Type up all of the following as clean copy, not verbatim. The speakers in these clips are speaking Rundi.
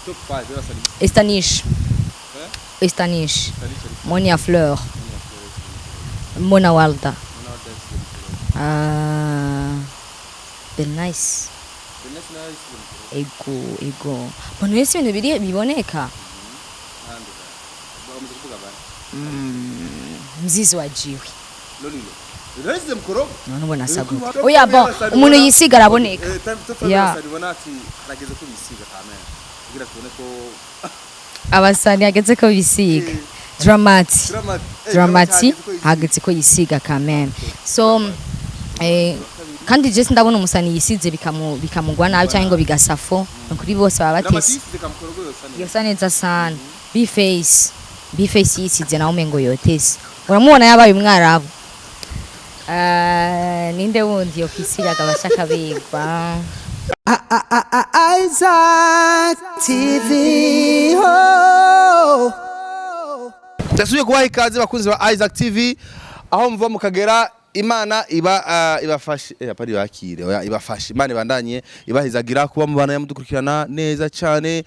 Top 5 y'abasani. Estanish. Eh? Estanish. Estanish ari Monia Fleur. Mona Walda. Mona Walda yasize mukorogo. Ah, Bernice. Bernice nawe yasize mukorogo. Ego. Mbona wese ibintu biri biboneka. Nande bamaze kuvuga bane. Mzizi wa jiwe. Lolilo. Lolilo yasize mukorogo. None ubona asa gute? Oya, bon, umuntu yisiga araboneka. Eh, top 5 y'abasani ubona ati harageze ko bisiga kamera kugira tubone ko Abasani hageze ko bisiga. Dramati. Dramati. Dramati hageze ko yisiga quand même. So kandi je ndabona umusani yisize bikamugwa nabi cyangwa ngo bigasafo. Kuri bose baba Dramati batese. yisize kamukorogo yosa neza. Yosa neza sana. B-Face. B-Face yisize nawe umengo yotese. Uramubona yabaye umwarabu. Ninde wundi yokwisiga akabasha kabigwa? Isaac TV. Oh. Ndasubiye kubaha ikaze, bakunzi ba Isaac TV, aho muva mukagera. Imana iba ibafashe, apari bakire, oya, ibafashe. Imana ibandanye ibahizagira kuba mubana mudukurikirana neza cyane,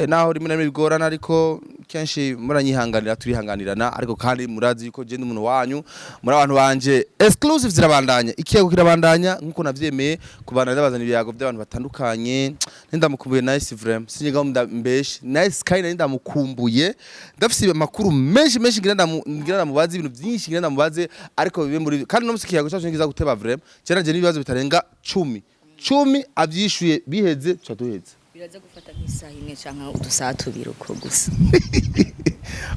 naho rimwe na rimwe bigorana, ariko kenshi muranyihanganira, turihanganirana. Ariko kandi murazi yuko je ndi umuntu wanyu, muri abantu banje. Exclusive zirabandanya, ikiyago kirabandanya nkuko navyemeye kubana ndabazana ibiyago by'abantu batandukanye. Nindamukumbuye Nice, vraiment sinyiga mbeshe Nice Sky, nari ndamukumbuye. Ndafise amakuru menshi menshi ngira ndamubaze ibintu byinshi, ngira ndamubaze, ariko bibe muri kandi no musi ikiyago cyacu ngiza guteba. Vraiment cyane je n'ibibazo bitarenga 10 10, avyishuye biheze, tuca duheze. Biraza gufata nk'isaha imwe canke udusaha 2 uko gusa.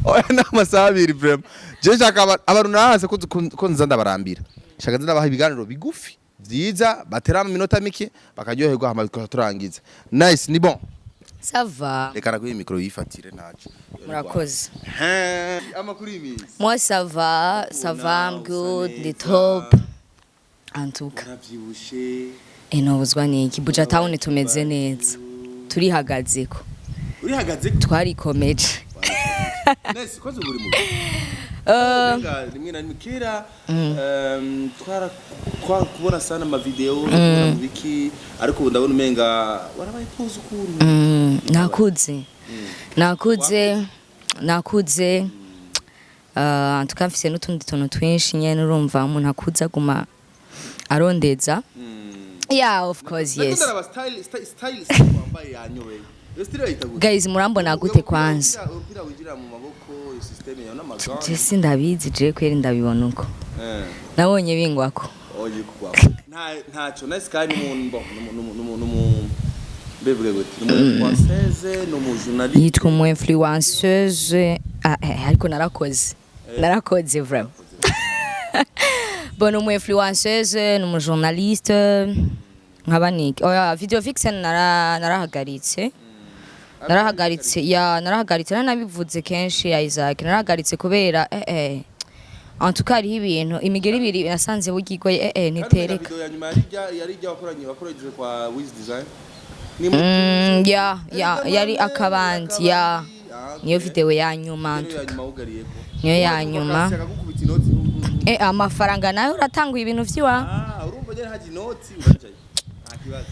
Oya, n'amasaha 2. Vraiment je nshaka abantu naranse ko nza ndabarambira, nshaka nza ndabaha ibiganiro bigufi vyiza, batera mu minota mike bakaryoherwa, hama bikaba turangiza. Nice, ni bon? Ça va. Reka naguhe micro yifatire, ntaco. Murakoze. Amakuru y'iminsi? Moi ça va, ça va, I'm good, the top. En tout cas. Uravyibushe. Enobuzwa niki? Buja Town tumeze neza. Turihagazeko. Urihagaze. Twarikomeje. Nice, koze buri mu Nenga, rimwe na rimwe kera twara kubona sana ama video, kubona mu biki, ariko ubu ndabona umenga warabaye pose ukuntu. Nakuze. Nakuze. Nakuze. En tout cas mfise n'utundi tuntu twinshi nyene, urumva umuntu akuze aguma arondeza. Yeah, of course, yes. Ndakunda style style style style wambaye yanyobeye. Iyo style bayita gute? Guys, murambona gute kwanza? Umupira winjira mu maboko, iyo system yawe n'amagana. Je sindabizi, je kweri ndabibona uko. Nabonye bingwako. Oye, kugwa. Nta ntaco. Nice Sky ni umuntu bo numu numu mbevuge gute? Ni umu française, ni umu journaliste? Yitwa umu influenceuse. Ah, ariko narakoze. Narakoze vraiment. Bon, umu influenceuse, ni umu journaliste. Nkaba niki? Oya, video vixen narahagaritse. Narahagaritse, ya, narahagaritse, nanabivuze kenshi ya Isaac. Narahagaritse kubera en tout cas hariho ibintu imigeri ibiri nasanze bugigoye ntitereka. Video ya nyuma yari ijya wakoranye kwa Wiz Design. Ni Ya, yari akabandi, ya. Niyo video ya nyuma. Niyo ya nyuma wugariyeko. Niyo ya nyuma. Akagukubita inoti. Amafaranga nayo uratanguye ibintu vyiwa. Ah, urumva nyene haji inoti urajaye. Nta kibazo.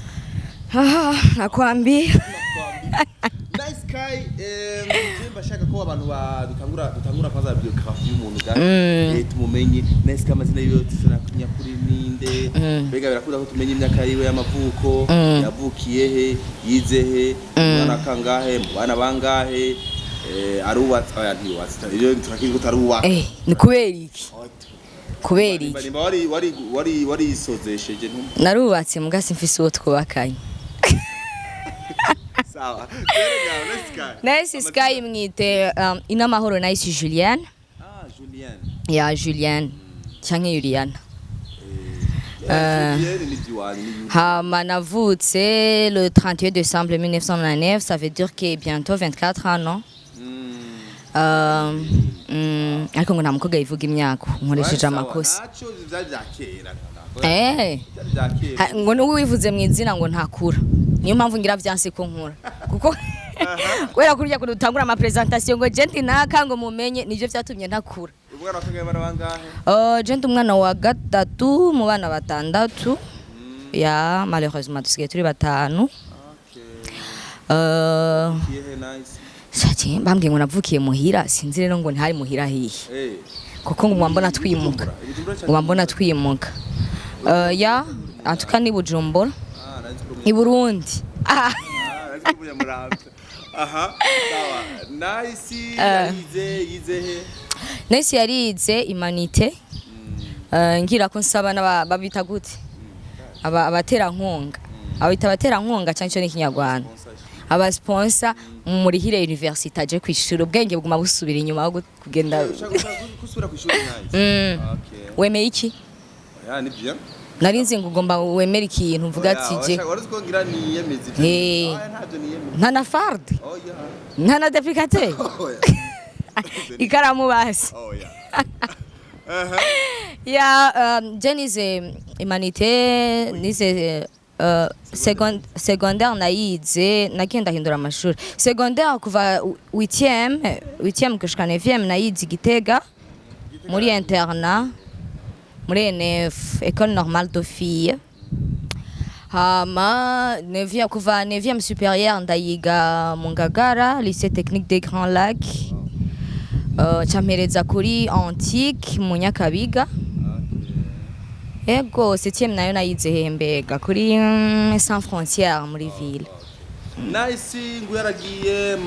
Ah, nakwambia. Nice Sky, je mbashaka ko abantu dutangura kwanza biography y'umuntu ga tumumenye. Nice Sky, amazina yiwe yose nyakuri ninde? Mbega birakunda ko tumenye imyaka yiwe y'amavuko? Yavukiye he? Yize he? Umwana kangahe mu bana bangahe? Arubatse? Oya, ntiyubatse, iyo turakizi ko tarubatse. Ni kubera iki? Kubera iki? Nimba wari warisozesheje ntum Narubatse muga simfise uwo twubakanye. Sawa rero ngaho, Nice Sky. Nice Sky mwite Inamahoro Nice Julienne. Ah, Julienne. Ya, Julienne canke Juliana. Julienne ni diwani ni Julienne. Hama navutse le 31 décembre 1999, ça veut dire que bientôt 24 ans, non? Ariko ngo nta mukobwa yivuga imyaka nkoresheje amakosa. Naco vyari vya kera. Vyari vya kera. Ngo n'uwivuze mu izina ngo ntakura, niyo mpamvu ngira vyanse ko nkura, kuko kubera kurya kuntu utangura ama presentation ngo je ndi naka ngo mumenye, nivyo vyatumye ntakura. Umwana wa kangahe, bana bangahe? Je ndi umwana wa gatatu mu bana batandatu. Ya, malheureusement dusigaye turi batanu. Kiyehe? Bambwiye ngo navukiye muhira, sinzi rero ngo ntihari muhira hihe, kuko ngo mbona twimuka, ngo mbona twimuka. Ya, en tout cas ni Bujumbura, i Burundi. Ah. Aha, sawa. Nice, yarize, yize he? Nice yarize humanité. Ngira ko nsaba n'aba babita gute, aba abaterankunga, abita abaterankunga cyangwa cyo n'ikinyarwanda, aba sponsor, murihire université aje kwishura, ubwenge buguma busubira inyuma aho kugenda. Ushaka gusubira ku ishuri, Nice? Mm. Okay. Wemeye iki? Ya, ni bien. Nari nzi ngo ugomba wemere ikintu mvuga ati je. Wari uzi ko ngira niyemeza ivyo? Eh. Oya, ntabyo niyemeza. Nta na farde? Oya. Nta na duplicateur? Oya. Ikaramu basi? Oya. Ya, je nize humanité, nize secondaire, nayize, nagiye ndahindura amashuri. Secondaire kuva huitième gushika neuvième nayize i Gitega muri internat, muri ENF, École Normale de Filles. Hama neuvième, kuva neuvième supérieur ndayiga mu Ngagara, Lycée Technique des Grands Lacs. Campereza kuri Antique mu Nyakabiga. Ego, septième nayo nayize hembega kuri Sans Frontières muri ville. Nice ngo yaragiye,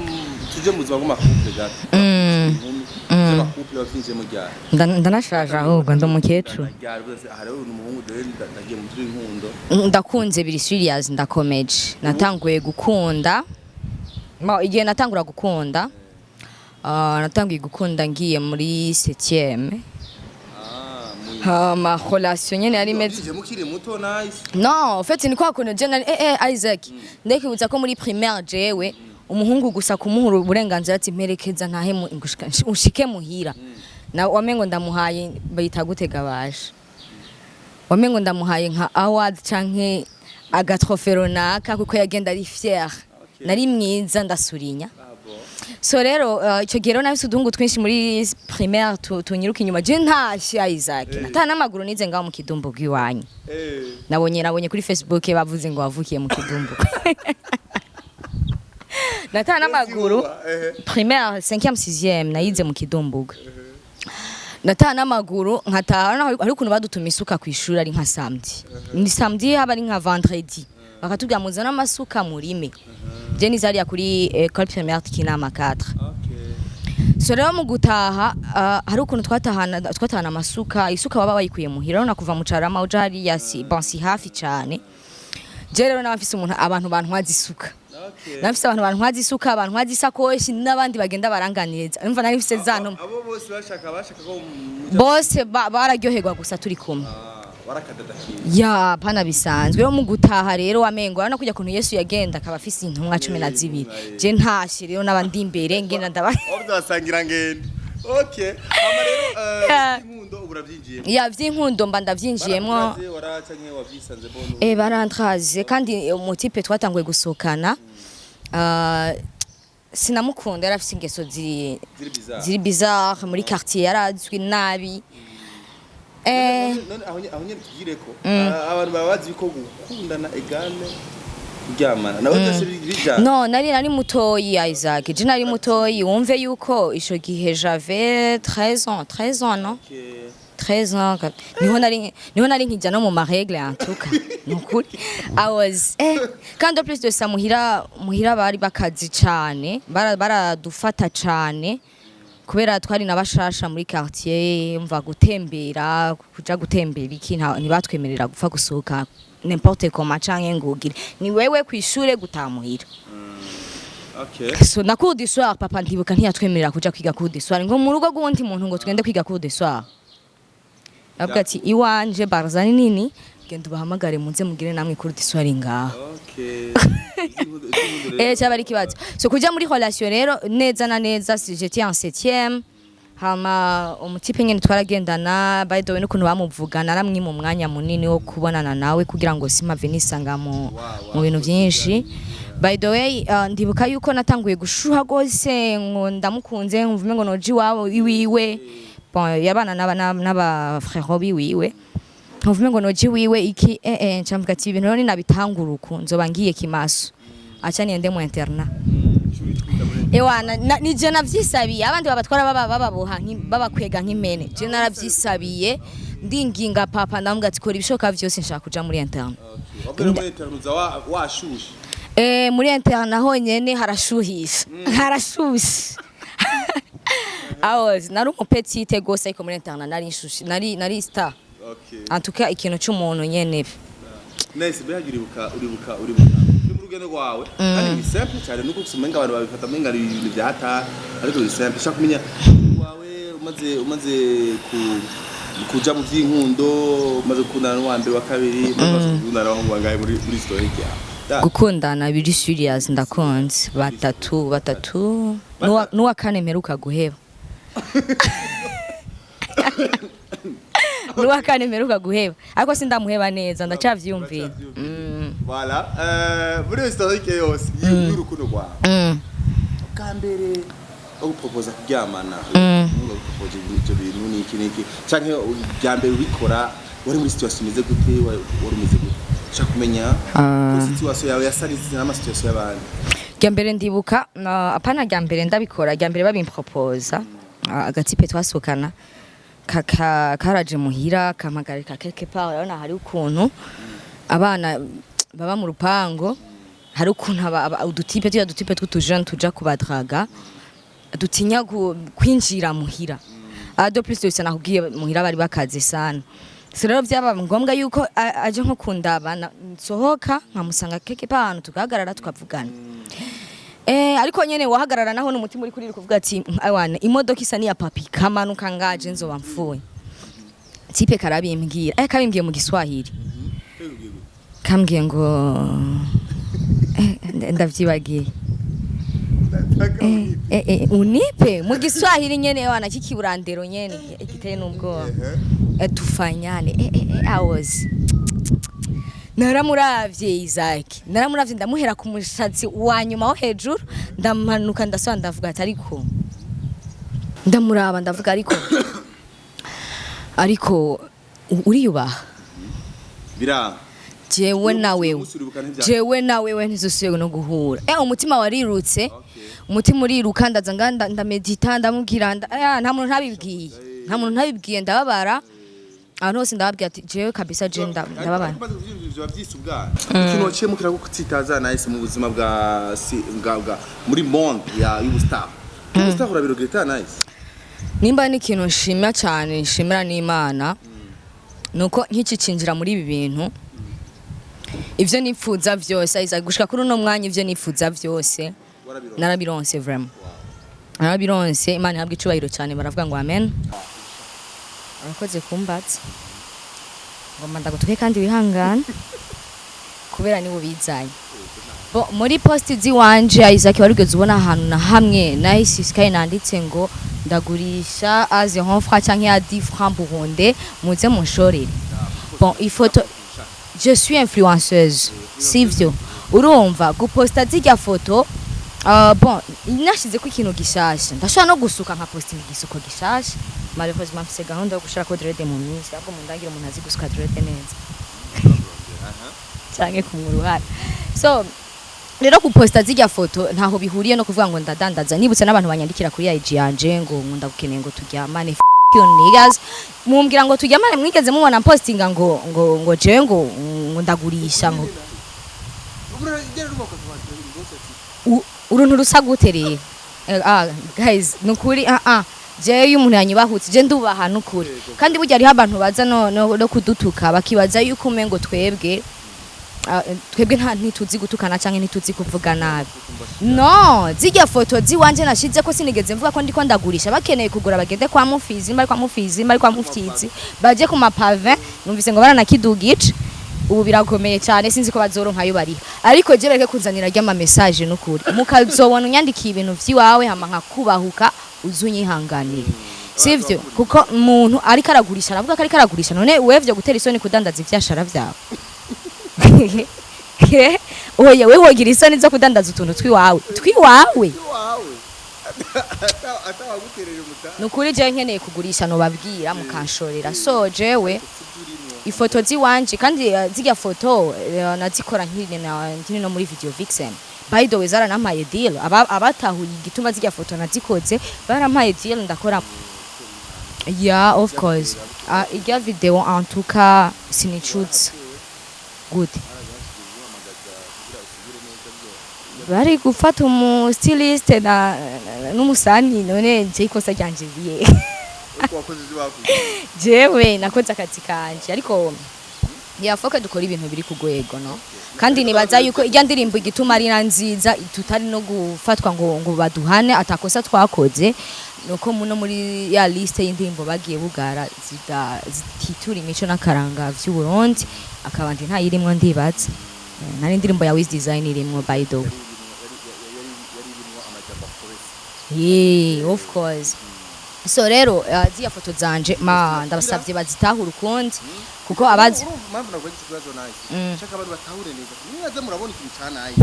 tuje mu buzima bw'ama couple gato. Inkumi by'ama couple wavyinjiyemo ryari? Ndanashaje ahubwo, ndi umukecuru. Ryari bose hariho umuhungu dore ndagiye mu by'inkundo? Ndakunze biri serious, ndakomeje. Natanguye gukunda, ma igihe natangura gukunda, natanguye gukunda ngiye muri septième. Ah, mu Ma relation nyene yari imeze Wavyinjiyemo ukiri muto, Nice? Non, en fait ni kwa kuntu je nari Isaac, ndekibutsa ko muri primaire jewe umuhungu gusa kumuhura uburenganzira ati mperekeza ntahe ushike muhira, na wamengo ndamuhaye, bayita gutega baje, wamengo ndamuhaye nka award canke aga trophée runaka, kuko yagenda ari fier. Nari mwiza, ndasurinya. Ah bon. So rero ico gihe rero nafise uduhungu twinshi muri primaire tunyiruka inyuma. Je ntashye, Isaac, nataha n'amaguru, nize ngaho mu Kidumbu bw'iwanyu. Nabonye kuri Facebook bavuze ngo wavukiye mu Kidumbu. Nataha n'amaguru. Primaire 5e 6e nayize mu Kidumbuga. Nataha n'amaguru, nkataha hari ukuntu badutuma isuka ku ishuri, ari nka samedi, ni samedi haba ari nka vendredi, bakatubwira muzane amasuka murime. Je nize hariya kuri École Primaire Kinama 4. So rero mu gutaha, hari ukuntu twatahana amasuka, isuka baba bayikuye muhira. Urabona kuva mu Carama uja hariya si bon, si hafi cane. Je rero naba mfise umuntu, abantu bantwaza isuka. Naba mfise abantu bantwaza isuka, bantwaza isakoshi n'abandi bagenda baranganiriza. Umva, nari mfise za ntumwa. Abo bose bashaka ko muja? Bose bararyoherwa gusa turi kumwe. Ah, warakadadakiye. Ya, pana bisanzwe. Rero mu gutaha rero wamengo urabona kujya kuntu Yesu yagenda akaba afise intumwa 12. Je ntashe rero n'abandi imbere ngenda ndaba Aho byasangira ngende. Okay, hama rero inkundo ubu urabyinjiyemo? Ya, vy'inkundo mba ndavyinjiyemwo. Barakutraze, waraca nke wavyisanze bono? Barantraze, kandi umu type twatanguye gusohokana, sinamukunda, yari afise ingeso ziri Ziri bizarre. Ziri bizarre, muri quartier yarazwi nabi. None aho nyene tugire ko abantu baba bazi ko gukundana égale kuryamana, nabo byose bijana. No, nari mutoyi, Isaac, je nari mutoyi. Wumve yuko ico gihe j'avais 13 ans, 13 ans, non? 13 ans, niho nari nkijya no mu ma règles. En tout cas nukuri I was kandi en plus de ça muhira bari bakazi cane, baradufata cane kubera twari nabashasha muri quartier. Mva gutembera, kuja gutembera iki, ntibatwemerera gupfa gusohoka n'importe comment canke ngugire ni wewe kwishure gutamuhira. So na cours du soir, papa ntibuka ntiyatwemerera kuja kwiga cours du soir, ngo mu rugo rw'uwundi muntu ngo tugende kwiga cours du soir. Avuga ati iwanje barza ni nini, genda ubahamagare muze mugire namwe cours du soir ngaha. Iby'inkundo rero. Cyaba ari ikibazo. So kuja muri relation rero neza na neza, si j'étais en septième. Hama umu type nyene twaragendana, by the way n'ukuntu bamuvuga naramwima umwanya munini wo kubonana nawe kugira ngo simpave nisanga mu bintu byinshi. By the way, ndibuka yuko natanguye gushuha gose ngo ndamukunze, nkumva ngo noji iwabo iwiwe. Bon, yabana n'aba frère biwiwe, nkumva ngo noji iwiwe iki, ncamvuga ati ibintu rero ninabitangura uku nzoba ngiye kimaso, aca niende mu internat. Ishuri twita muri Ewana nije navyisabiye, abandi babatwara baba bababoha babakwega nk'impene. Je naravyisabiye, ndinginga papa, ndamubwira ati: "Kora ibishoboka vyose, nshaka kuja muri interne." Wavuye muri internat uza washushe? Muri internat honyene harashuhisha, harashushe. Aho nari umu petite gose, ariko muri internat nari nshushe, nari star. En tout cas, ikintu c'umuntu nyene. Nice. Mbega uribuka uri mu rugendo rwawe, kandi ni simple cyane, nuko gusa umenga abantu babifata umenga ari ibintu bya hatari, ariko ni simple. Ushaka kumenya wawe umaze ku kuja mu vy'inkundo, umaze gukundana n'uwa mbere, wa kabiri, umaze gukundana n'abahungu bangahe muri historique yawe? Gukundana biri serious, ndakunze batatu, batatu. N'uwa kane mperuka guheba, n'uwa kane mperuka guheba, ariko sindamuheba neza, ndacavyiyumvira. Voilà, muri historique yose y'urukundo rwawe, bwa mbere bagupropoza kuryamana, bagupropoza ibyo bintu niki niki, canke bya mbere ubikora, wari muri situation imeze gute? Wari umeze gute? Ushaka kumenya ko situation yawe yasa n'ama situation y'abandi. Rya mbere ndibuka apana rya mbere ndabikora, rya mbere babimpropoza, agatipe twasohokana karaje muhira, kampagarika quelque part. Urabona hari ukuntu abana baba mu rupango, hari ukuntu udutipe, tuya dutipe tw'utujene tuja kubadraga, dutinya kwinjira muhira. De plus de ça, nakubwiye muhira bari bakaze sana. So rero byaba ngombwa yuko aje nko kundaba, nsohoka nkamusanga quelque part ahantu, tugahagarara tukavugana. Ariko nyene wahagarara naho n'umutima uri kuri kuvuga ati: "Awana imodoka isa niya papi kamanuka ngaje nzoba mfuye." Tipe karabimbwira, kabimbwiye mu Giswahili, kambwiye ngo ndavyibagiye. Unipe mu Giswahili nyene wana kikiburandero nyene giteye n'ubwoba. Tufanyane. I was naramuravye Isaac, naramuravye, ndamuhera ku mushatsi wa nyuma wo hejuru, ndamanuka, ndasaba, ndavuga ati, ariko ndamuraba, ndavuga: Ariko uriyubaha?" Biranga. Jewe na wewe. Umunsi uribuka Jewe na wewe ntizusubire no guhura. Umutima warirutse, umutima uriruka, ndaza nga ndamedita, ndamubwira nta muntu ntabibwiye, nta muntu ntabibwiye, ndababara ahantu hose, ndababwira ati: "Jewe kabisa, je ndababara." Ivyo bavyise ubwana, ikintu waciyemo kiragutsitaza nahise mu buzima bwa bwa muri monde ya y'ubustar. Ubustar urabiregreta, Nice? Nimba n'ikintu nshima cyane, nshimira n'Imana, nuko nkikicinjira muri ibi bintu, ivyo nifuza vyose, Isaac, gushika kuri uno mwanya, ivyo nifuza vyose Warabironse. Narabironse, vraiment narabironse. Imana ihabwa icubahiro cyane. Baravuga ngo amen. Urakoze kumbatsa, ngomba ndagutuke kandi wihangane kubera niwe ubizanye. Bo, muri post ziwanje, Isaac, warigeze ubona ahantu na hamwe nahise nanditse ngo ndagurisha a 0 franc canke a 10 francs burundais, muze munshorere? Bon, ifoto, je suis influenceuse, sivyo? Urumva guposta zirya foto, bon, nashize ko ikintu gishasha, ndashobora no gusuka nka postinga igisuko gishasha. Malheureusement mfise gahunda yo gushirako dread mu minsi, ahubwo mundangire umuntu azi gusuka dread neza canke kumwuruhara. So rero guposta zirya foto ntaho bihuriye no kuvuga ngo ndadandaza. Nibutse n'abantu banyandikira kuri IG yanje ngo ndagukeneye, ngo turyamane. F you niggas, mumbwira ngo turyamane, mwigeze mubona postinga ngo jewe ngo ndagurisha, ngo uruntu rusa gute rero? Guys, nukuri, jewe iyo umuntu yanyubahutse, je ndubaha nukuri. Kandi burya hariho abantu baza no kudutuka, bakibaza yuko umengo twebwe twebwe nta ntituzi gutukana canke ntituzi kuvuga nabi. No zirya foto ziwanje nashize ko sinigeze mvuga ko ndiko ndagurisha. Bakeneye kugura bagende kwa Mufizi, bari kwa Mufizi, bari kwa Mufyizi, baje ku mapave. Numvise ngo baranakidugice ubu, birakomeye cyane, sinzi ko bazoronka ayo bariha. Ariko je bareke kunzanira ry'ama message, nukuri mukazobona unyandikiye ibintu vy'iwawe hama nkakubahuka, uzunyihanganire, sivyo? Kuko umuntu ariko aragurisha aravuga ko ariko aragurisha. None wevyo gutera isoni kudandaza ivyashara vyawe? Oya, wewe wogira isoni zo kudandaza utuntu twiwawe? Wawe atawaguterera umutahe. Nukuri jewe nkeneye kugurisha nobabwira mukanshorera. So jewe ifoto ziwanje kandi zirya foto nazikora nkiri no muri Video Vixen. By the way, zaranampaye deal. Abatahuye igituma zirya foto nazikoze, barampaye deal, ndakora. Yeah, of course. Ah, irya video, en tout cas, sinicutse gute bari gufata umu styliste na n'umusani. None nje ikosa ryanje riye? Ariko wakoze ibyo bavuze. Jewe nakoze akazi kanje, ariko yafoke dukora ibintu biri ku rwego, no? Kandi nibaza yuko irya ndirimbo, igituma ari na nziza, tutari no gufatwa ngo baduhane atakosa twakoze, nuko muno muri ya liste y'indirimbo bagiye bugara zititura imico n'akaranga vy'u Burundi, akaba ndi ntayirimwo. Ndibaza nari indirimbo ya Wiz Design irimwo, by the way. Yari irimo amajambo akorese. Yeah, of course. So rero ziriya foto zanje, ma, ndabasavye bazitahure ukundi, kuko abazi Urumva impamvu navuga iki kibazo, Nice? Shaka abantu batahure neza. Mwaze murabona ikintu ca Nice,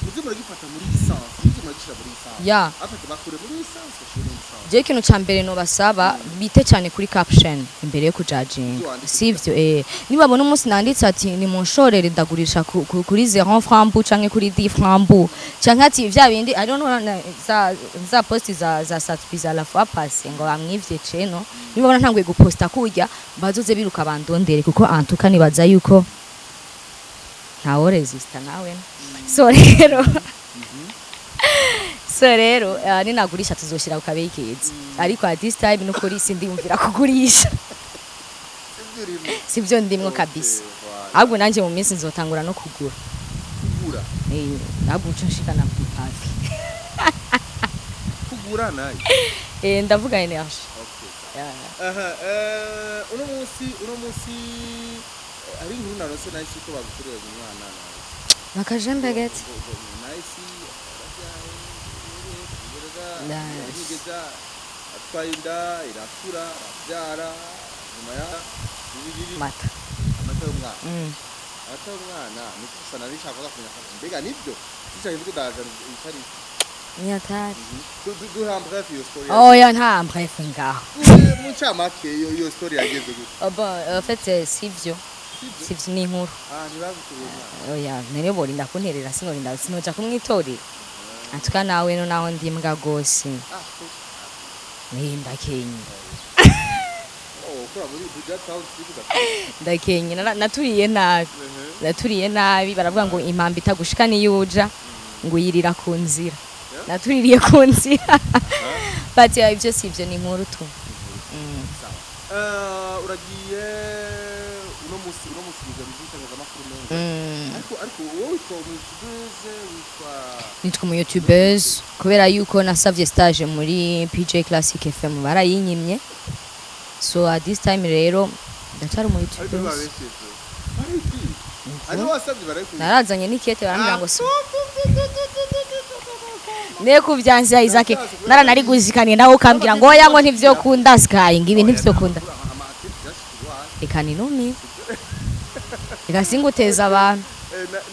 muze muragifata muri essence, muze muragishira muri essence. Afite bakure muri essence, bashire muri essence. Je, ikintu ca mbere nobasaba, bite cyane kuri caption imbere yo kujajinga, sivyo? Nibabona umunsi nanditse ati nimunshorere, ndagurisha kuri 0 franc bu canke kuri 10 franc bu, canke ati vya bindi, I don't know, za post za Satpi za la fois passée ngo bamwivye ceno, nibabona ntanguye guposta kurya, bazoze biruka bandondere, kuko antuka nibaza yuko ntawo resista nawe. So rero ninagurisha tuzoshira ku kabeyi keza, ariko at this time nukuri sindiyumvira kugurisha. Sivyo urimo? Sivyo ndimwo kabisa. Okay, Ahubwo nanje mu minsi nzotangura no kugura. Kugura? Ahubwo uco nshikana ku pavi. Kugura nayo? Ndavuga energy. Okay. Yeah. Aha, uno munsi hari inkuru narose, Nice, ko bagukorera umwana nawe. Nakajembegete. Nice arabyaye. Nice. Yigeza atwaye inda, irakura, arabyara, nyuma ya bibiri. Mata. Amata y'umwana. Amata y'umwana niko gusa nari nshaka kumenya mbega nibyo sicaye mvuga ndaza itari. Ni hatari. Duha bref iyo story. Oya, nta bref ngaho. Mu ncamake, iyo story yageze gute? Oh, bon, en fait, sivyo. Sivyo, ni inkuru. Ah, ntibagukoreye umwana? Oya, none borinda kunterera? Sinorinda, sinoja kumwitorera atuka nawe no naho ndi imbwa gose. Ah. Ndakenye. Oh, ukora muri Buja Town sivuga. Ndakenye. Naturiye nabi, naturiye nabi. Baravuga ngo impamba itagushika niyo uja ngo uyirira ku nzira. Natuririye ku nzira, but ivyo sivyo, ni inkuru tu. Uragiye uno musi uza mu itangazamakuru menshi. Ariko wowe witwa umuyoutubeze, witwa? Nitwa umuyoutubese kubera yuko nasavye stage muri PJ Classic FM, barayinyimye. So at this time rero ndacyari Ariko umuyoutubese. Babesheje barayikwiye, ariko wasabye barayikwiye. Narazanye n'ikete, barambwira ngo si ne kuvyanzira. Isaac, naranariguzikaniye nawe ukambwira ngo oya, ngo ntivyokunda. Sky, ngo ibi ntivyokunda. Reka ninumi, reka singuteza abantu.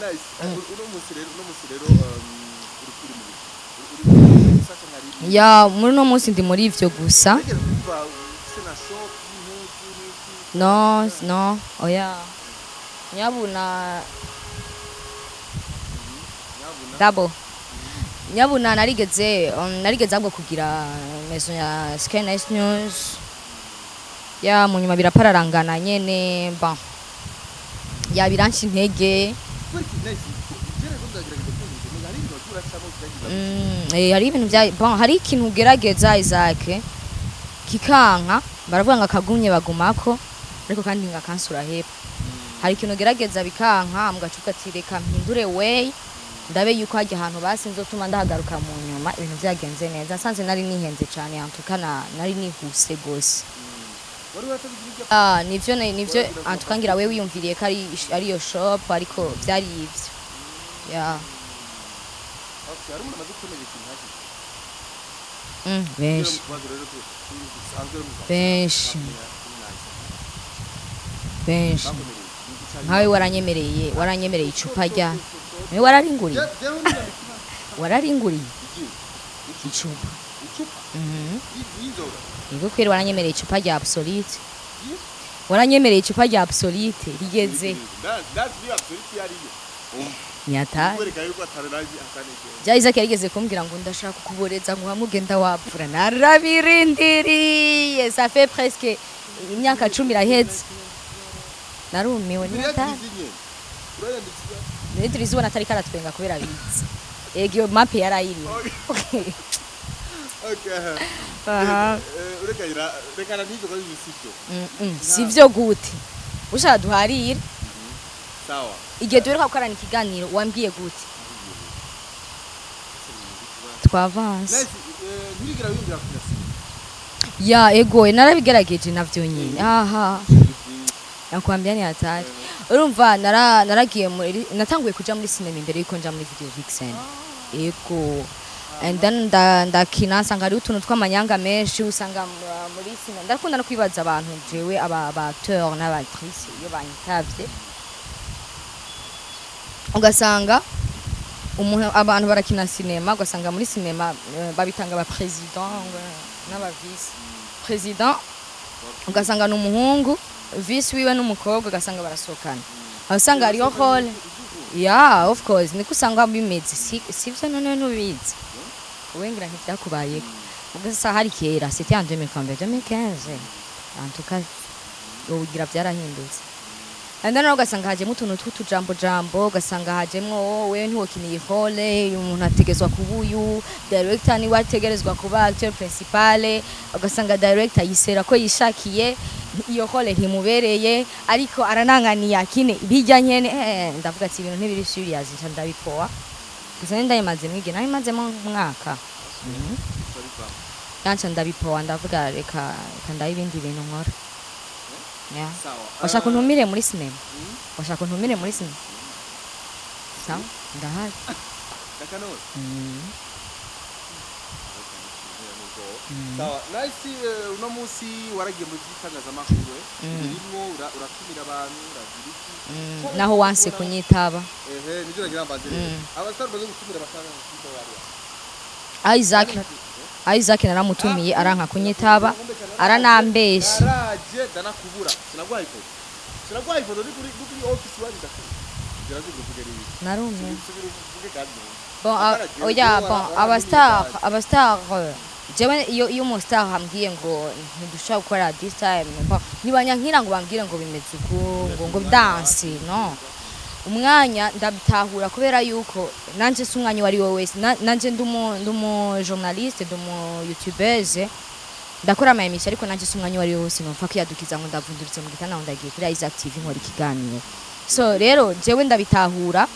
Nice. Uno musi rero uri mu biki? Uri gusa canke hari? Ya, muri uno munsi ndi muri ivyo gusa. Wigeze kumva ufise na shop y'impuzu n'iki? No, no, oya, nyabuna. Nyabuna. Dabo, nyabuna, narigeze ahubwo kugira maison ya Sky Nice News, ya mu nyuma birapararangana nyene. Bon, ya, biranca intege. Kubera iki, Nice? Je rero ndagerageza kumva ngo hari ibintu wagiye uracamo byagize. Hari ibintu bya, bon, hari ikintu ugerageza, Isaac, kikanka. Baravuga ngo akagumye bagumako, ariko kandi ngo akansura hepfo. Hari ikintu ugerageza bikanka, mugacuka ati reka mpindure way, ndabe yuko hajya ahantu basi nzotuma ndahagaruka mu nyuma ibintu byagenze neza. Nsanze nari nihenze cyane, antukana nari nihuse gose. Wari watabigira ibyo? Ah, nivyo antuka ngira we wiyumviriye ko ari iyo shop, ariko byari ivyo, ya. Okay, hari umuntu amaze kwemeza ikintu hakiri? Benshi. Kubazo rero dusanzwe mu Benshi. Benshi. Bakomereye ikintu. Nkawe waranyemereye icupa rya, niwe wararinguriye. Wararinguriye icupa. Icupa? Y'inzoga? Nibwo kweri waranyemereye icupa rya Absolute, waranyemereye icupa rya Absolute rigeze. Ndazi niyo Absolute iyo ariyo. Nyata. Kwereka yuko atari atanegera. Ja Isaac yarigeze kumbwira ngo ndashaka kukuboreza ngo hamwe ugenda wapfura, narabirindiriye, ça fait presque imyaka 10 iraheze, narumiwe nyata. Idris ubona atari karatwenga kubera abizi, ego iyo mape yarayiriwe. Okay. Aha. Ureka ira reka na nivyo kandi sivyo. Sivyo gute? Ushaka duharire. Sawa. Igihe duheruka gukorana ikiganiro wambwiye gute? Twavanse. Nice, ntirigira wiyumvira kunyasi. Ya, ego narabigerageje navyo nyine, aha nakwambia ni hatari. Urumva naragiye muri, natanguye kuja muri cinema imbere yuko nja muri Video Vixen, ego, and then ndakina nsanga hariho utuntu tw'amanyanga menshi usanga muri cinema. Ndakunda no kwibaza abantu, jewe aba acteur n'aba actrice iyo banyitavye, ugasanga umuntu, abantu barakina cinema, ugasanga muri cinema babitanga aba président n'aba vice président, ugasanga ni umuhungu, vice wiwe n'umukobwa, ugasanga barasohokana, aho usanga hariho rôle. Yeah, of course, niko usanga bimeze. Sivyo none ntubizi wowe? Ngira ntivyakubayeko. Ugasa hari kera, c'était en 2015, 2015 en tout cas, ugira byarahindutse. And then ugasanga hajemo utuntu tw'utujambo jambo, ugasanga hajemwo wowe ntiwokiniye rôle, uyu muntu ategerezwa kuba uyu, director niwe ategerezwa kuba acteur principal, ugasanga director yisera ko yishakiye, iyo rôle ntimubereye, ariko arananganiye akine bijya nyene. Ndavuga ati ibintu ntibiri serious, nca ndabipoa gusa. Ndayimazemo igihe, nayimazemo umwaka. Yanca ndabipoa, ndavuga reka reka ndabe ibindi bintu nkora. Yeah. Sawa. Washaka untumire muri sinema? Washaka untumire muri sinema? Sawa, ndahari. Dakanone. Sawa. Nice, uno munsi waragiye mu by'itangazamakuru, birimwo uratumira abantu, uragira iki? Naho wanse kunyitaba. Ehe, nivyo nagira mbaze rero. Abastar baze gutumira basanga kuko bari. Isaac, Isaac naramutumiye aranka kunyitaba, aranambesha. Naraje ndanakubura. Sinaguhaye ifoto. Sinaguhaye ifoto ni kuri office wari ndakubura. Gerageza uvuge rero. Narumwe. Subira uvuge kandi. Bon, oya, bon, abastar, abastar, jewe iyo umu star ambwiye ngo ntidushobora gukora this time, bon, ntibanyankira ngo bambwire ngo bimeze uku, ngo danse no umwanya, ndabitahura kubera yuko nanje si umwanya uwo ari we wese. Nanje ndumu journaliste, ndumu youtubeuse, ndakora ama émission, ariko nanje si umwanya uwo ari we wese numva kwiyadukiza ngo ndavunduritse mu gitanda ngo ndagiye kuri Isaac TV nkora ikiganiro. So rero jewe ndabitahura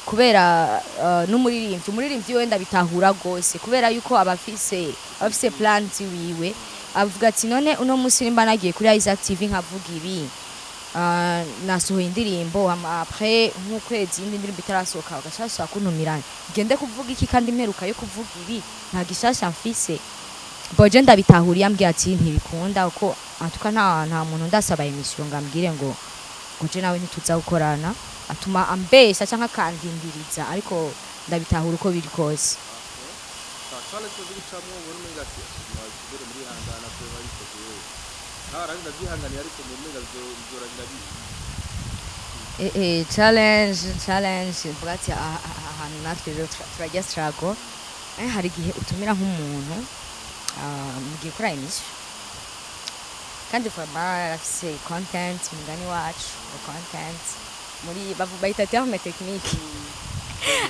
kubera n'umuririmbyi, umuririmbyi we ndabitahura gose kubera yuko abafise plans wiwe, avuga ati none uno munsi nimba nagiye kuri Isaac TV nkavuga ibi, nasohoye indirimbo, hama après nk'ukwezi iyindi ndirimbo itarasohoka, bagashasha kuntumira ngende kuvuga iki kandi mperuka yo kuvuga ibi, nta gishasha mfise? Boje ndabitahura iyo ambwiye ati ntibikunda uko antuka. Nta muntu ndasaba émission ngo ambwire ngo je nawe ntituza gukorana, atuma ambesha canke akandindiriza, ariko ndabitahura uko biri kose. Challenge tuzi gucamwo ubona umenga ati mwabere muri hangana byo babikoze. Nawe arabindi ndavyihanganiye ariko mu umenga bizorangira bibi. Challenge mvuga ati ahantu natwe rero turajya struggle. Hari igihe utumira nk'umuntu, mugiye kuri émission, kandi vraiment arafise content, umugani wacu ngo content muri bayita terme technique,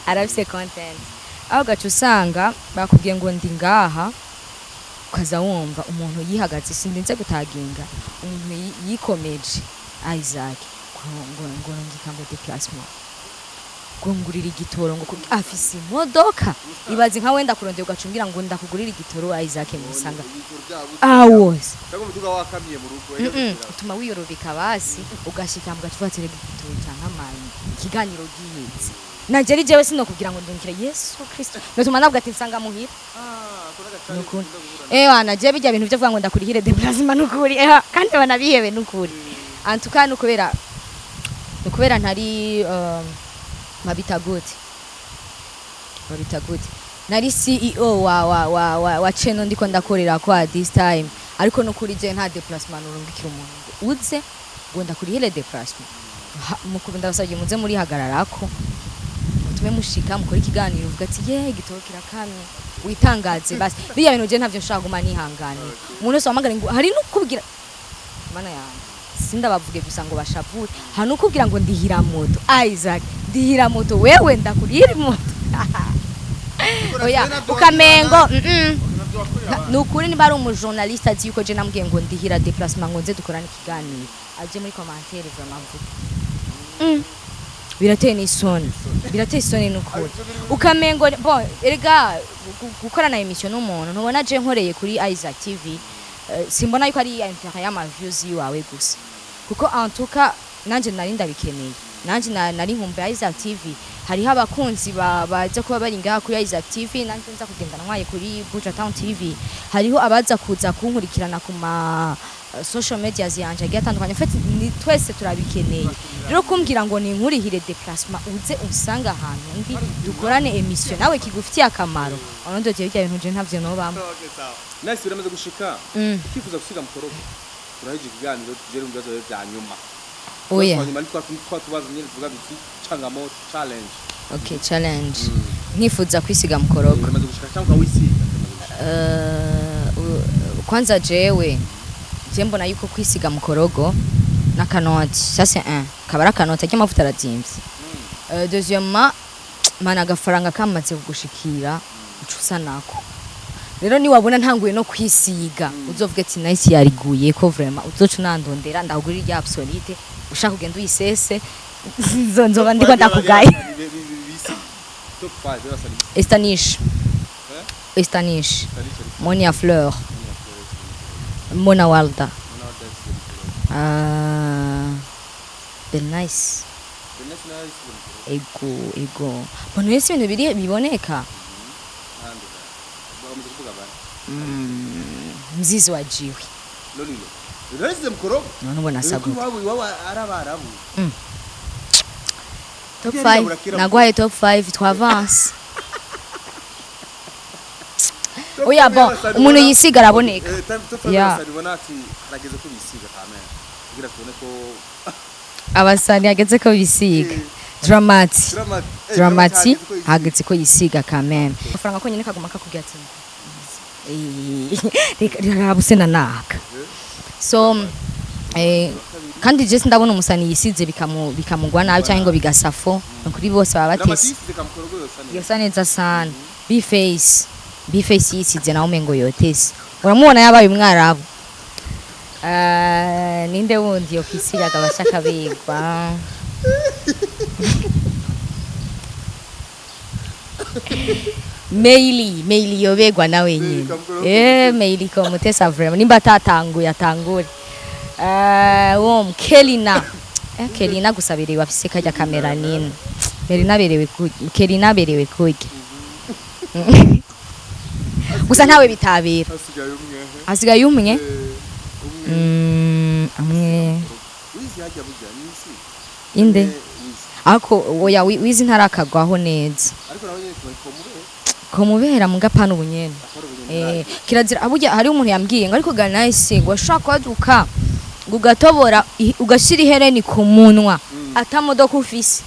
arafise content, aho ugaca usanga bakubwiye ngo ndi ngaha, ukaza wumva umuntu yihagaze, sindinze gutaginga umuntu yikomeje Isaac ngo ngika ngo déplacement, ngo ngurira igitoro, ngo afise imodoka. Ibaze nka wenda kurondera ugacumbwira ngo ndakugurira igitoro, Isaac musanga Ibitoro byabuze. Awose. Cyangwa umuduga wakamiye mu rugo. Utuma wiyorobeka basi ugashika mugacupa terega igitoro canke amayi ikiganiro giheze. Nanje ari jewe sinokubwira ngo ndungire Yesu Kristo, notuma navuga ati nsanga muhira. Ah, kora gachallenge. Nukuri. Ukunda guhura. Wana je bijya bintu byo kuvuga ngo ndakurihire déplacement, nukuri kandi banabihebe nukuri. En tout cas nukubera ntari babita gute, babita gute, nari CEO wa channel ndiko ndakorera kwa this time, ariko nukuri je nta déplacement urungikira umuntu ngo uze ngo ndakurihire déplacement. Ndabasabye muze muri hagararako. Nzotume mushika mukora ikiganiro, uvuga ati: "Ye, igitoro kirakamye", witangaze. Basi biya bintu je ntavyo nshaka guma nihanganira. Umuntu wese wamagara ngo hari no kubwira, mana yanjye, sindabavuge gusa ngo bashavure, hari no kubwira ngo ndihira moto. Isaac, ndihira moto, wewe ndakurira moto. Oya, ukamengo ni ukuri. Niba ari umujournaliste azi yuko je namubwiye ngo ndihira déplacement ngo nze dukorane ikiganiro, aje muri commentaire vraiment mvuge. Birateye n'isoni, birateye isoni n'ukuri. Ukamengo bon, erega gukorana émission n'umuntu, ntubona je nkoreye kuri Isaac TV, simbona yuko ari intérêt y'ama views yiwawe gusa, kuko en tout cas nanje nari ndabikeneye, nanje nari nkumbuye Isaac TV. Hariho abakunzi baza kuba bari ngaha kuri Isaac TV, nanje nza kugenda ntwaye kuri Buja Town TV. Hariho abaza kuza kunkurikirana ku ma social medias yanje agiye atandukanye. En fait, ni twese turabikeneye. Rero kumbwira ngo ni nkurihire déplacement uze unsanga ahantu ndi dukorane émission nawe kigufitiye akamaro, onondo je bijya bintu je ntavyo nobamwe. Nice, biramaze gushika ukifuza gusiga mukorogo? Turahije ikiganiro, tugere mu bibazo vya nyuma. Oya. Twa nyuma ni twa tubazo nyene tuvuga duti changamoto, challenge. Okay, challenge, nkifuza kwisiga mukorogo. Biramaze gushika cyangwa wisiga? Biramaze gushika? Kwanza jewe je mbona yuko kwisiga mukorogo n'akanoti, ça c'est un kaba ari akanoti arya amavuta arazimvye. Deuxièmement, mana, agafaranga kamaze kugushikira uca usa nako. Rero niwabona ntanguye no kwisiga, uzovuga ati: "Nice, yariguye ko vraiment." Uzoca unandondera ndakugurira irya absolite, ushaka kugenda uyisese, nzoba ndiko ndakugaye. Top 5 y'abasani. Estanish. Estanish, Monia Fleur, Mona Walda, Bel Nice. Ego, ego, mbona ese ibintu biri biboneka. Mzizi wa jiwe. Lolilo rese mukorogo. None ubona asa gute? Iwabo, iwabo ari abarabu. Top Kera 5 yirabura, kera. Naguhaye top 5, twavance. Oya, bon, umuntu yisiga araboneka. Top 5 Yeah. y'abasani ubona ati harageze ko bisiga kamera kugira tubone ko Abasani hageze ko bisiga: Dramati. Dramati. Dramati hageze ko yisiga. Hageze ko yisiga kameme. Amafaranga konyine kaguma kakubwira ati: "Reka reka buse na naka." So kandi je ndabona umusani yisize bikamugwa nabi cyangwa ngo bigasafo. Kuri bose baba Dramati batese. yisize kamukorogo yosa neza. Yosa neza sana. B-Face, B-Face yisize nawe umengo yotese, uramubona yabaye umwarabu. Ninde wundi yokwisiga akabasha kabigwa? Meili, Meili yobegwa nawe nyine. Kamukorogo. Meili komutesa vraiment, nimba atatanguye atangure. Uwo Kelina, Kelina gusa berewe, afise kajya kamera nini. Melina berewe Kelina berewe kurya gusa ntawe bitabira. Hasigaye umwe. Hasigaye umwe. Umwe. Umwe. Wizi hajya burya nisi. Inde? Wizi. Ako oya, Wizi ntarakagwaho neza. Ariko nawe nyene komubera. Komubera mugapana ubunyene. Akora ubunyene. Kirazira aburya. Hari umuntu yambwiye ngo ariko ga Nice, ngo ashaka kwaduka ngo ugatobora ugashira ihereni ku munwa atamodoka ufise.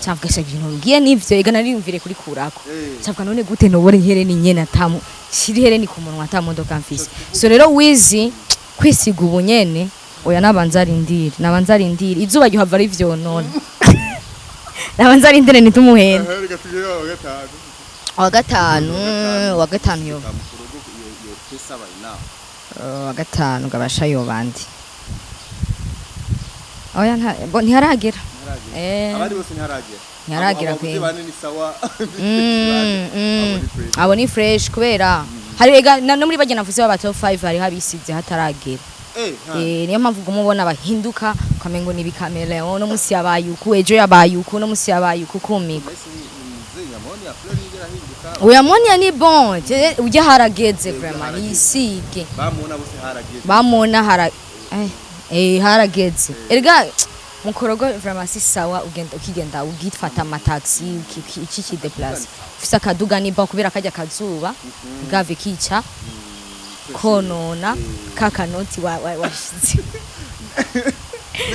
Cavuga se ibintu mbwiye nivyo? Ega nariyumvire kuri kurako. Cavuga: "None gute nobora ihereni nyene atamu shira ihereni ku munwa atamodoka mfise?" So rero Wizi kwisiga ubunyene oya, nabanza arindire, nabanza arindire, izuba ryohava rivyonona, nabanza arindire ntitumuhende. Reka tugere wa gatanu. Wa gatanu, wa gatanu yo Kamukorogo yo tesa by now. Wa gatanu gabasha yobandi? Oya, bo ntiharagera. Ntiharagera. Eh. Abandi bose ntiharagera. Ntiharagera Abo kweri. bane ni sawa. Mm. Abo ni fresh. Abo ni fresh kubera hari ega no muri bagena navuze baba top 5 hariho abisize hataragera. Ha. Niyo mpamvu uguma ubona bahinduka ukamengo ni ibikameleon, no musi yabaye uku, ejo yabaye uku, no musi yabaye uku, kumigwa. Nice, ni mzee Nyamoni ya Fleur yigera ahinduka. Oya, Monia ni bon, ujya harageze Ujya vraiment harageze. yisige. Bamubona bose harageze. Bamona hara harageze. Erega mukorogo vraiment si sawa ugenda ukigenda ugifata amataxi iki déplace ufise akaduga nimba kubera kajya kazuba gave kica konona kakanoti washize.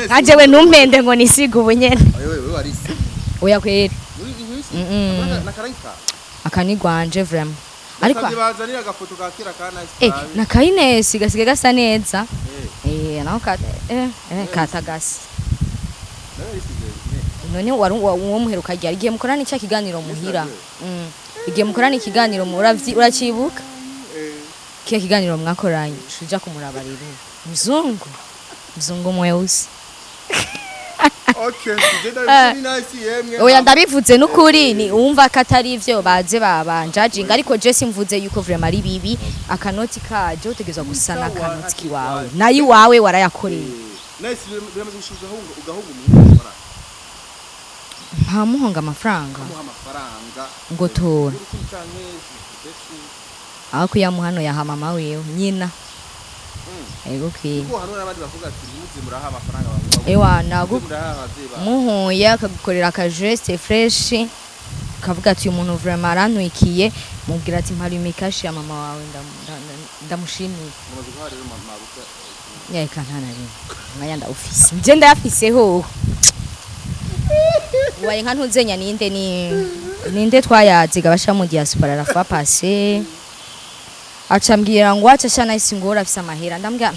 Nkajewe ntumpende ngo nisige ubunyene. Oya, wewe warisi. Oya kweri. Muri wisi. Nakarayika. Aka ni gwanje vraiment, ariko Ariko bazanira agafoto ka kera ka Nice. Na kayinesi gasigaye gasa neza. Naho ka katagasi. None wari uwo muheruka ryari, igihe mukorana icya kiganiro muhira? Igihe mukorana ikiganiro uracibuka kiya kiganiro mwakoranye, uja kumuraba rero mzungu, mzungu mweusi. Okay, tugenda ni Nice yemwe. Oya, ndabivuze n'ukuri, ni uwumva ko atari ivyo baze babanjajinga, ariko je simvuze yuko vraiment ari bibi. Akanoti kaje utegerezwa gusa n'akanoti kiwawe, nayo iwawe warayakoreye. Nice, biramaze gushuza ugahunga umuntu amafaranga? Ntamuhonga amafaranga. Umuha amafaranga. Ngo tora. Urukundo canke ndetse Aho kuyamuha no yaha mama wiwe, nyina. Ego kwiye. Kuko hano n'abandi bavuga ati ntimuze muraha amafaranga abantu. Ewa nagu. Muraha abavyeyi bawe. Muhuye akagukorera aka geste fresh, kavuga ati uyu muntu vraiment arantwikiye, mubwira ati mpari imikashi ya mama wawe, ndamushimiye. Mumaze guha rero mabuka? Nyeka nta na rimwe, umwanya ndawufise, nje ndayafise hoho. Ubaye nka ntuzenya ninde, ni ninde twayaziga basha mu diaspora la fois passée, aca mbwira ngo aca sha Nice, ngo urafise amahera. Ndambwira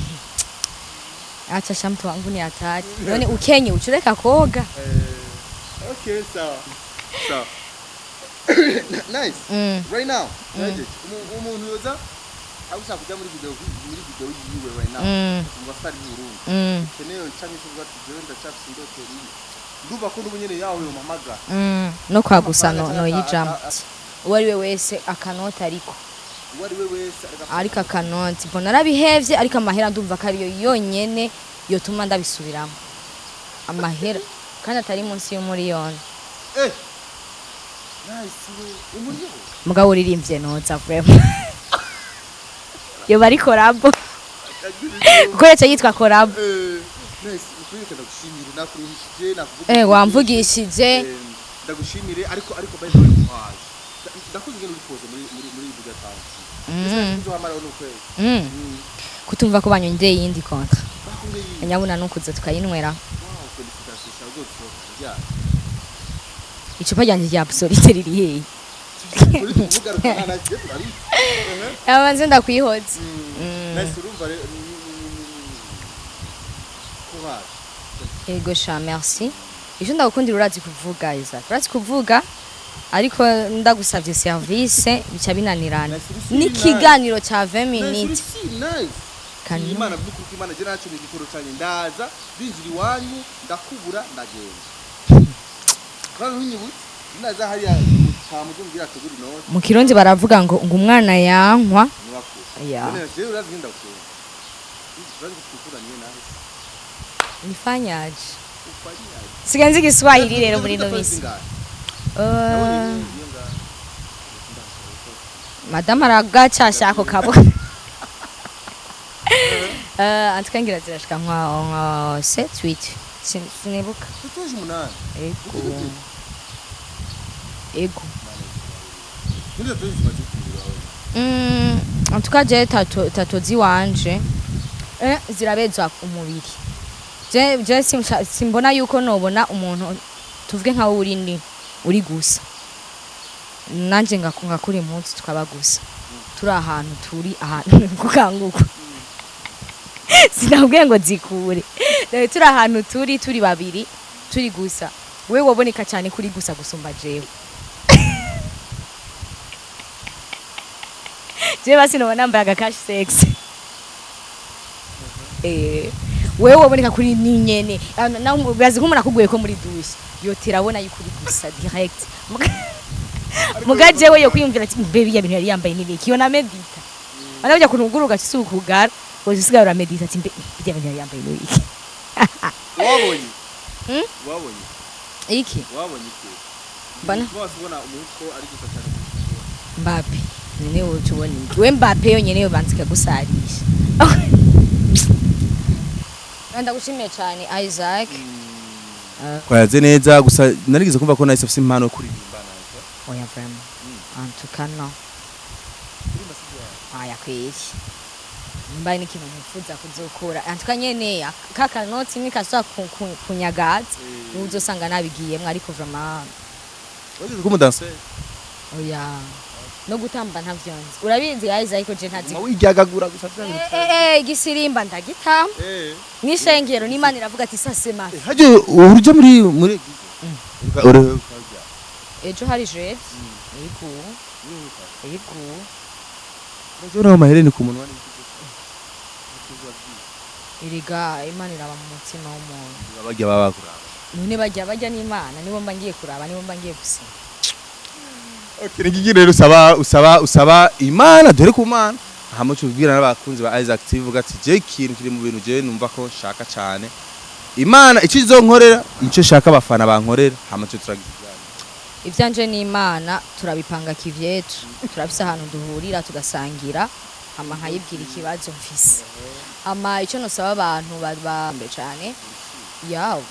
aca sha mtu wangu ni hatari, none ukenye ucureka koga. Okay, sawa sawa, Nice. Right now umuntu yoza agushaka kuja muri video yiwe right now, mu basitari b'u Burundi, ukeneye canke se uvuga ati jewe ndacafise indoto iyi, ndumva ko n'ubu nyene yawe yompamagara. No kwagusa no, Amafaranga no cyangwa yijambo uwo ari we wese, akanoti ariko. Uwo ari we wese ariko. Ariko akanoti mbona narabihevye, ariko amahera ndumva ko ariyo yonyene yotuma ndabisubiramo, amahera kandi atari munsi y'umuriyoni. Nice we, umuriyoni? Mugabo uririmvye noza vraiment yoba ari collabo, kuko yaca yitwa collabo. Nice, ukuri ndagushimire, nakuruhishije, nakuvuga. Wamvugishije. Ndagushimire, ariko by the way waje, ndakuze ingene uri koze muri Buja Town. Uzohamara n'ukwezi. Kutumva ko banyongeye iyindi contrat. Bakongeye iyi? Nyabuna nukuza tukayinywera. Wow, félicitations, sha uzosohoka ryari? Icupa ryanje rya Absolute riri hehe? Turi kuvuga rukana na je turabizi. Abanze ndakwihoza. Nice, urumva rero courage. Ego sha, merci. Icyo ndagukundira, urazi kuvuga Isaac, urazi kuvuga, ariko ndagusavye service bica binanirana. Nice, uri si N'ikiganiro ca 20 Nice, uri minutes. si nice. Kanu. Imana by'ukuri ko Imana je naco ni igitoro canye, ndaza binjira iwanyu ndakubura, ndagenda kandi ntunyibutse ndaza hariya cyamujumbwira tugura inoti. Mu Kirundi baravuga ngo umwana yankwa Nyubako. Ya. None jewe urazi ngenda gukunda, urazi ko twikuraniye nawe. Nifanyaje? Ufanyaje? Sigenzi Igiswahili rero muri ino misi. Madame aragacasha ako kaboko. En tout cas ngira zirashika nka 7 8, sinibuka. Tuteje umunani. Ego, ego. Ninde tuzi zimaze kumubiri wawe? En tout cas je tattoo ziwanje zirabezwa umubiri. Je simbona yuko nobona umuntu, tuvuge nkawe uri ni uri gusa nanje ngakunga kuri impunzi, tukaba gusa turi ahantu, turi ahantu kukanguka, sinabwiye ngo zikure. Rero turi ahantu turi babiri, turi gusa, wewe waboneka cyane kuri gusa gusumba jewe. Jewe basi noba nambaye agakashi sexy, wewe waboneka kuri ni nyene. Nawe urazi nk'umuntu akuguye ko muri douche yotera abona yuko uri gusa direct. Muga jewe yo kwiyumvira ati mbe biriya bintu yari yambaye n'ibiki, yo na medita bana bajya kuntu ugaca usukugara usigara uramedita ati mbe biriya bintu yari yambaye n'ibiki. Wabonye? Hmm? Wabonye? Iki? Wabonye iki? Bana. Bose ubona umuko ari gusa cyane. Mbappe nene, wowe tubona iki? We Mbappe yonyene yobanza ikagusarisha. Ndagushimiye cyane Isaac. Twayaze neza, gusa narigeze kumva ko Nice afise impano yo kuririmba. Oya, vraiment, en tout cas non. Aya kweli mbaye n'ikintu nifuza kuzokora, en tout cas nyene kaka noti nikaswa kunyagaza uzosanga nabigiyemwo, ariko vraiment Wageze kuba umudanseri? Oya, no gutamba ntavyo nzi. Urabizi guys, ariko je ntazi. Wiryagagura gusa vya bintu. Igisirimba ndagitamba n'ishengero n'Imana iravuga ati: "Ça, c'est ma fille." Haje uruja muri église. Ejo hari jeudi. Yego. Uraho mahereni ku munwa. Erega Imana iraba mu mutima w'umuntu. Bajya baba bakuraba. None bajya n'Imana nibo mba ngiye kuraba, nibo mba ngiye gusenga. Okay, ngiki rero usaba Imana, dore ku Mana hama cubwira n'abakunzi ba Isaac TV, uvuga ati: "Je ikintu kiri mu bintu je numva ko nshaka cane, Imana icyo izonkorera, icyo nshaka abafana bankorera." Hama cyo turagize. Ivyanje n'Imana turabipanga kivyetu, turafise ahantu duhurira tugasangira, hama nkayibwira ikibazo mfise. Hama icyo nosaba abantu bambe cane yawe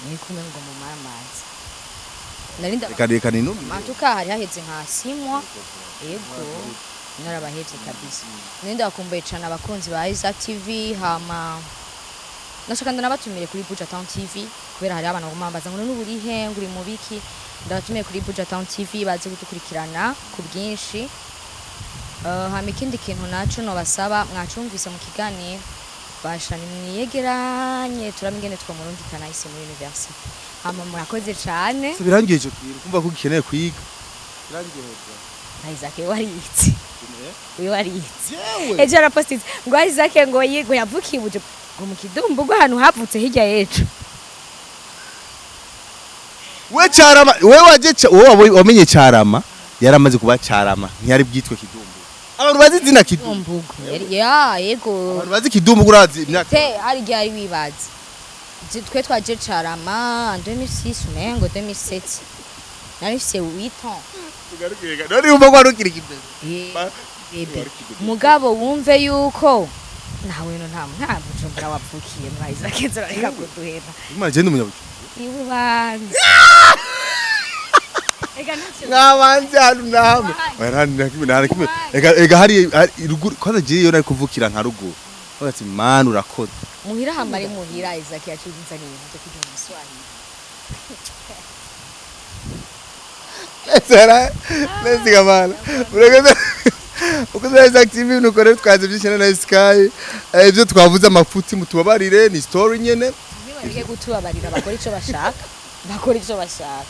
ni kumwe ngo mu amazi narinda. Reka reka ni Matuka hari haheze nka 6 mois, yego, narabahevye kabisa. Nenda bakumbuye cane abakunzi ba Isaac TV. Hama nashaka ndanabatumire kuri Buja Town TV, kubera hari abantu baguma bambaza ngo: "None ubu urihe, ngo uri mu biki?" Ndabatumiye kuri Buja Town TV, baze kudukurikirana ku bwinshi. Hama ikindi kintu naco nobasaba, mwacumvise mu kiganiro, basha nimwiyegeranye turabe ingene twomurungikana isi muri university. Hama murakoze cane. Birangiye ico kintu kumva ko ugikeneye kwiga. Birangiye. Isaac waritse, we waritse. Ejo yarapostitse ngo Isaac ngo yigo yavukiye ubuje ngo mu kidumbu ahantu havutse hirya y'ejo. We Carama, we waje wowe wamenye Carama yaramaze kuba Carama, ntiyari bwitwe Kidumbu. Abantu bazi izina Kidumbu. Kidumbugu ya, yego. Abantu bazi Kidumbu urazi imyaka. Te hari igihe ari wibaza. Twe twaje Carama en 2006, umengo 2007, nari mfise 8 ans. None wumva ko wari ukiri kibebe? Bébé, mugabo wumve yuko nawe no nta Bujumbura wavukiye mwa Isaac, nzorareka kuduhera. Imana, je ndi umunyabujumbura. Ibubanza ega ntacyo. Mwabanze ahantu na hamwe. Oya, nta na kimwe, nta na kimwe. Ega hari ruguru kwanza, je iyo nari kuvukira nka ruguru. Bavuga ati: "Man, urakoze." Muhira hamari muhira Isaac yacuzinzaniye ibintu byo kujya mu Swahili. Sara, nesigamana. Urakoze. Uko Isaac TV, nuko rero twaze byinshi na Sky. Ibyo twavuze amafuti mutubabarire, ni story nyene. Ntibareke kutubabarira, bakora ico bashaka, bakora ico bashaka.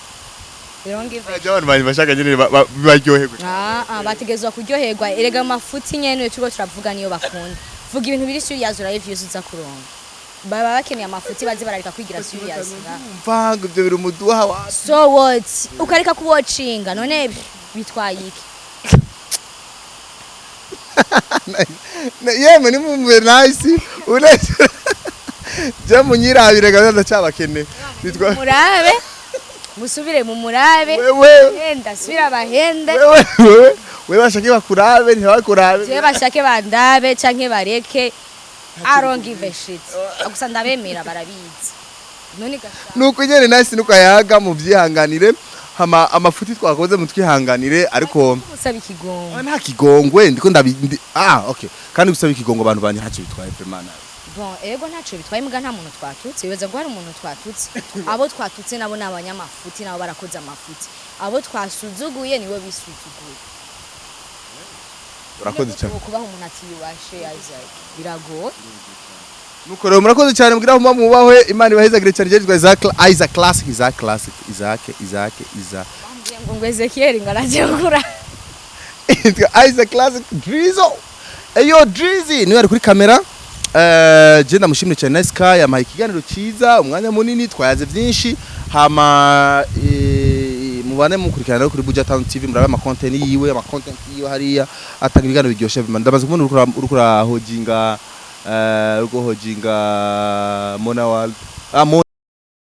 They don't give a Abantu banje bashaka nyene baryoherwe. Ah, bategerezwa kuryoherwa. Erega amafuti nyene turiko turavuga niyo bakunda. Vuga ibintu biri serious, urabe views uza kuronka. Baba bakeneye amafuti, baze barareka kwigira serious nga. Mvanga ibyo biri umuduha wa. So what? Ukareka kuwatchinga, none bitwaye iki? Yemwe ni mumve nice. Uretse je munyirabire gaza ndacabakene. Nitwa Murabe, musubire mu murabe. Wewe. Henda subira bahende. Wewe wewe bashake bakurabe ntibakurabe. Je bashake bandabe canke bareke, I don't give a shit. Gusa ndabemera, barabizi. None gashaka. Nuko nyene nice, nuko ayaga muvyihanganire, hama amafuti twakoze mutwihanganire, ariko Usaba ikigongo. Ah, nta kigongwe ndiko ah, okay, kandi gusaba ikigongo abantu banje ntacyo bitwaye vraiment. Bon, ego, ntacyo bitwaye, muga nta muntu twatutse. Wibaza ngo hari umuntu twatutse? Abo twatutse nabo ni abanyamafuti, nabo barakoze amafuti. Abo twasuzuguye nibo bisuzuguye. Urakoze cyane. Kubaho umuntu atiyubashe, Isaac, biragoye. Nuko rero murakoze cyane, mugira muba mubahwe, Imana ibahezagire cyane. Jejwe Isaac, Isaac Classic, Isaac Classic, Isaac, Isaac, Isaac. Bambwiye ngo Ezekiel ngo araje gukura. Isaac Classic Drizzo. Eyo Drizzy niwe ari kuri kamera. Je ndamushimire cyane na Sky yampaye ikiganiro cyiza, umwanya munini twayaze byinshi. Hama mubane mukurikirana kuri Buja Town TV, murabe ama content yiwe, ama content yiwe hariya atanga ibiganiro biryoshe. Ndamaze kubona uriko urahojinga, uriko hojinga Mona World, ah, Mona.